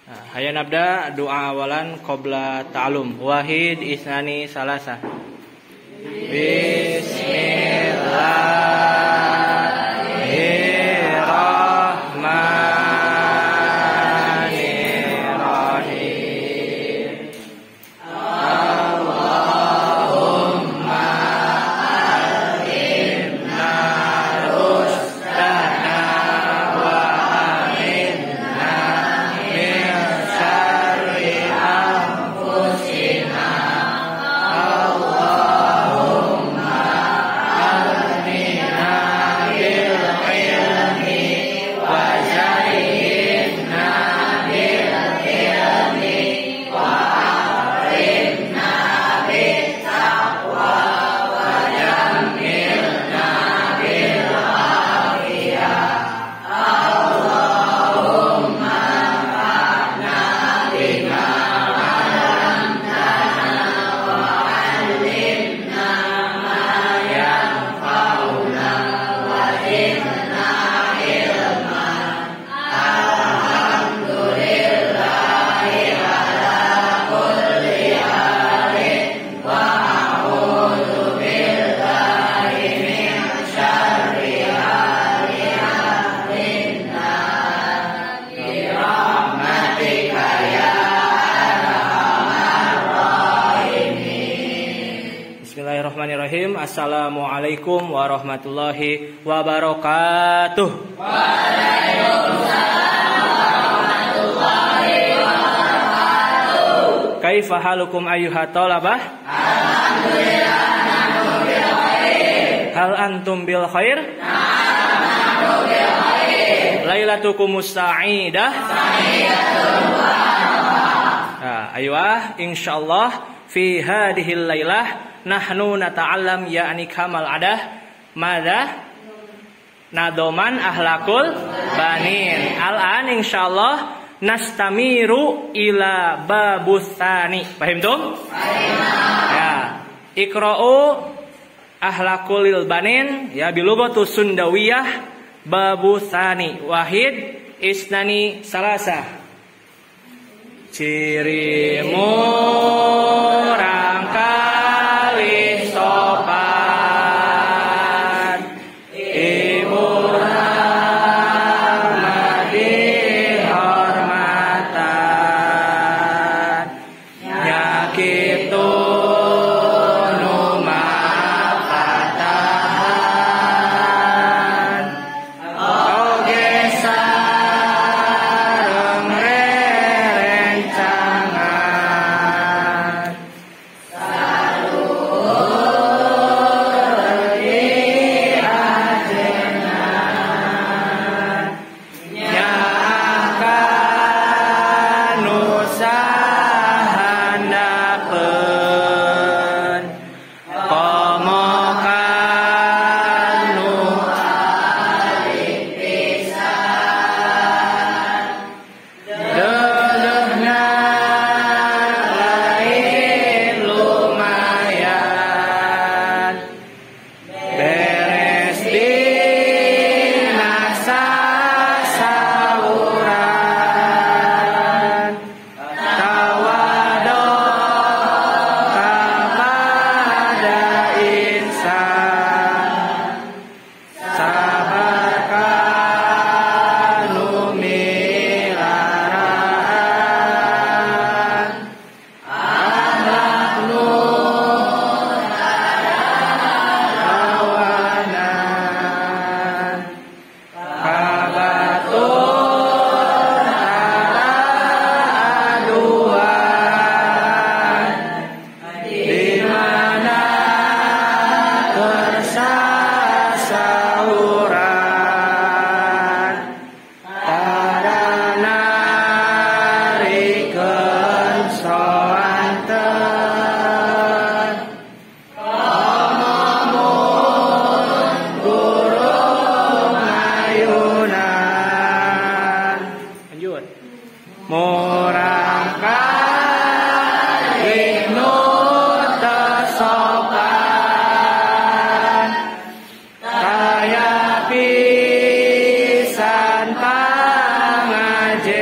Hayya nabda doa awalan qabla ta'alum. Wahid isnani salasa. Bismillahirrahmanirrahim. Allahumma alhimna rusdana wa aminna min syarri anfusina. Allahumma aghnina bil ilmi wa zayyinna bil ilmi wa akrimna bit taqwa wa jammilna bil afiyah. Allahumma anfa'na bima 'allamtana wa 'allimna ma yanfa'una wa zidna ilma. Alhamdulillahi ala kulli halin wa a'udzu billahi min syarri hali ahlin nar. Bi rahmatika ya arhamar rahimin. Bismillahirrahmanirrahim. Assalamualaikum warahmatullahi wabarakatuh. Waalaikumsalam warahmatullahi wabarakatuh. Kaifa halukum ayyuha talabah? Alhamdulillah nahnu bil khair. Hal antum bil khair? Na'am nahnu bil khair. Lailatukumus sa'idah. Sa'idatun barakah. Nah, ayyuha insyaallah fi hadhil lailah nahnu nata'allam ya'ni kamal adah madza nadoman ahlakul banin. Al-an insyaallah nastamiru ila babus tsani. Paham tum? Ya. Iqra'u ahlakul banin ya bilughatu sundawiyah babus tsani. Wahid isnani salasa. Ciri murang kalih sopan, ibu ramah dihormatan, nyakitu nu mapatahan, oge sareng rerencangan. Sahandapeun komo kanu Alim pisan, deuleuhna lain lumayan, beres dina sasawuran, tawado kepada insan, sabar kanu milaraan, akhlak nu kawanan, kabatur tara aduan, di mana tersasauran, tara narikeun soanten, komomun guru ngayunan. Lanjut. Murang kalih nu teu sopan, kaya pisan pangajenan.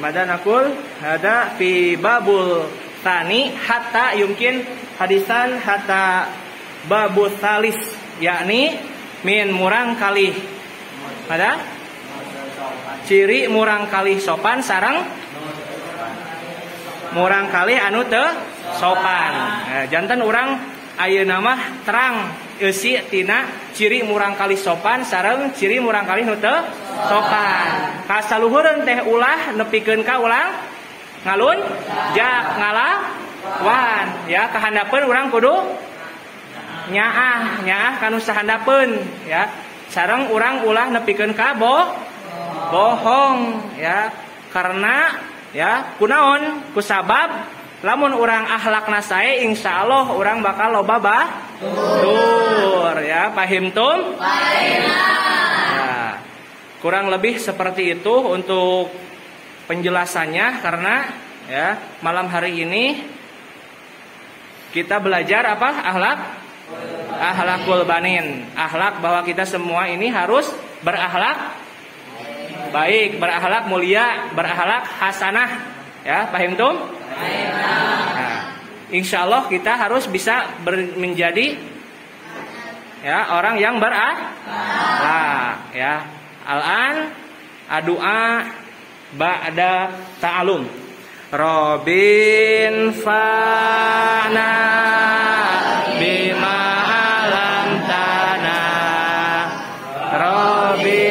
Mada nakul hada fi babul tani hatta yumkin hadisan hatta babul salis yakni min murang kalih. Ada ciri murang kalih sopan sareng murang kalih anu teu sopan. Nah, jantan urang ayeuna mah terang eusi tina ciri murang kalih sopan sareng ciri murang kalih nu teu sopan. Kasaluhureun teh ulah nepikeun ka ulang ngalun jak ngalawan ya kahandapeun urang kudu nyaah nyaah kanu sahandapeun ya. Sareng urang ulah nepikeun ka bohong ya. Karena ya kunaon kusabab lamun urang akhlakna sae insyaallah urang bakal loba batur ya. Pahimtum? Ya, kurang lebih seperti itu untuk penjelasannya karena ya malam hari ini kita belajar apa? Akhlak, akhlakul banin. Akhlak bahwa kita semua ini harus berakhlak baik, berakhlak mulia, berakhlak hasanah ya. Pahimtum? Nah, insya Allah kita harus bisa menjadi ya orang yang berakhlak ya. Al-an adua ba'da ta'alum. Robin fa'na bima alam tanah Robi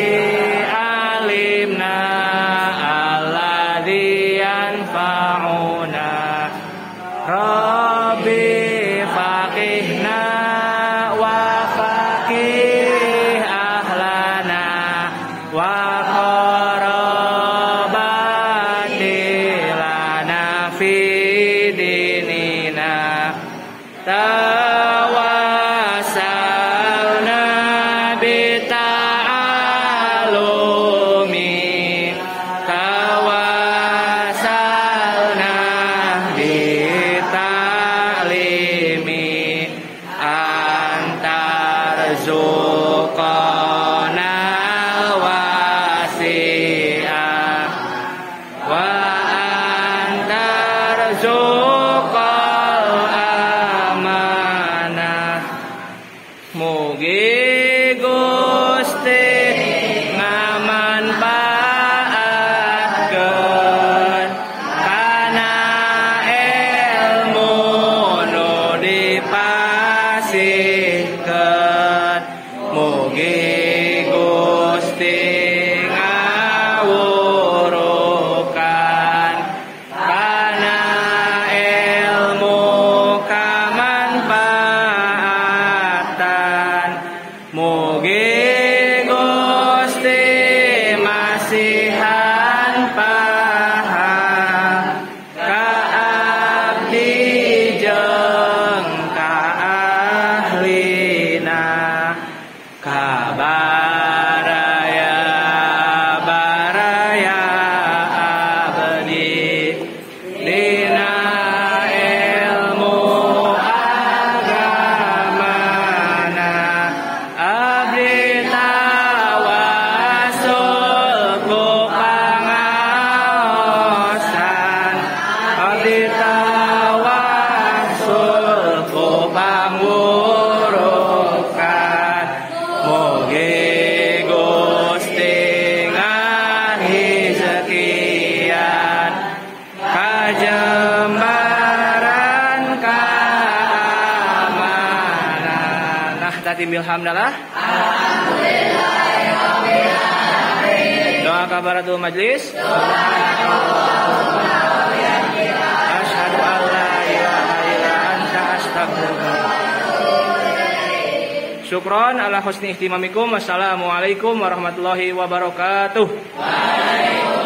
alimna alladzi yanfa'una Robi faqihna wa faqih ahlana wa qarabati lana fi dinina tawasalna bita'alumi tawasalna bitalimi antarzuqana wasi'a wa antarzuqal amanah. Mugi Gusti ngamanfaatkeun kana ilmu nu dipasihkeun. Mugi Gusti ngawurukan kana ilmu kamanfaatan. Mugi Gusti masihan paham ka abdi jeung ka ahlina ka baraya baraya abdi dina ilmu agamana abdi tawasul ku pangaosan abdi tawasul ku pangurukan. Mugi Gusti ngahizekian kajembaran keamanan. Nah, tadi bilhamdalah. Doa kafaratul majlis. Asyhadu an la ilaha illa anta astaghfiruka. Syukron ala husni ihtimamikum. Wassalamualaikum warahmatullahi wabarakatuh. Waalaikumsalam.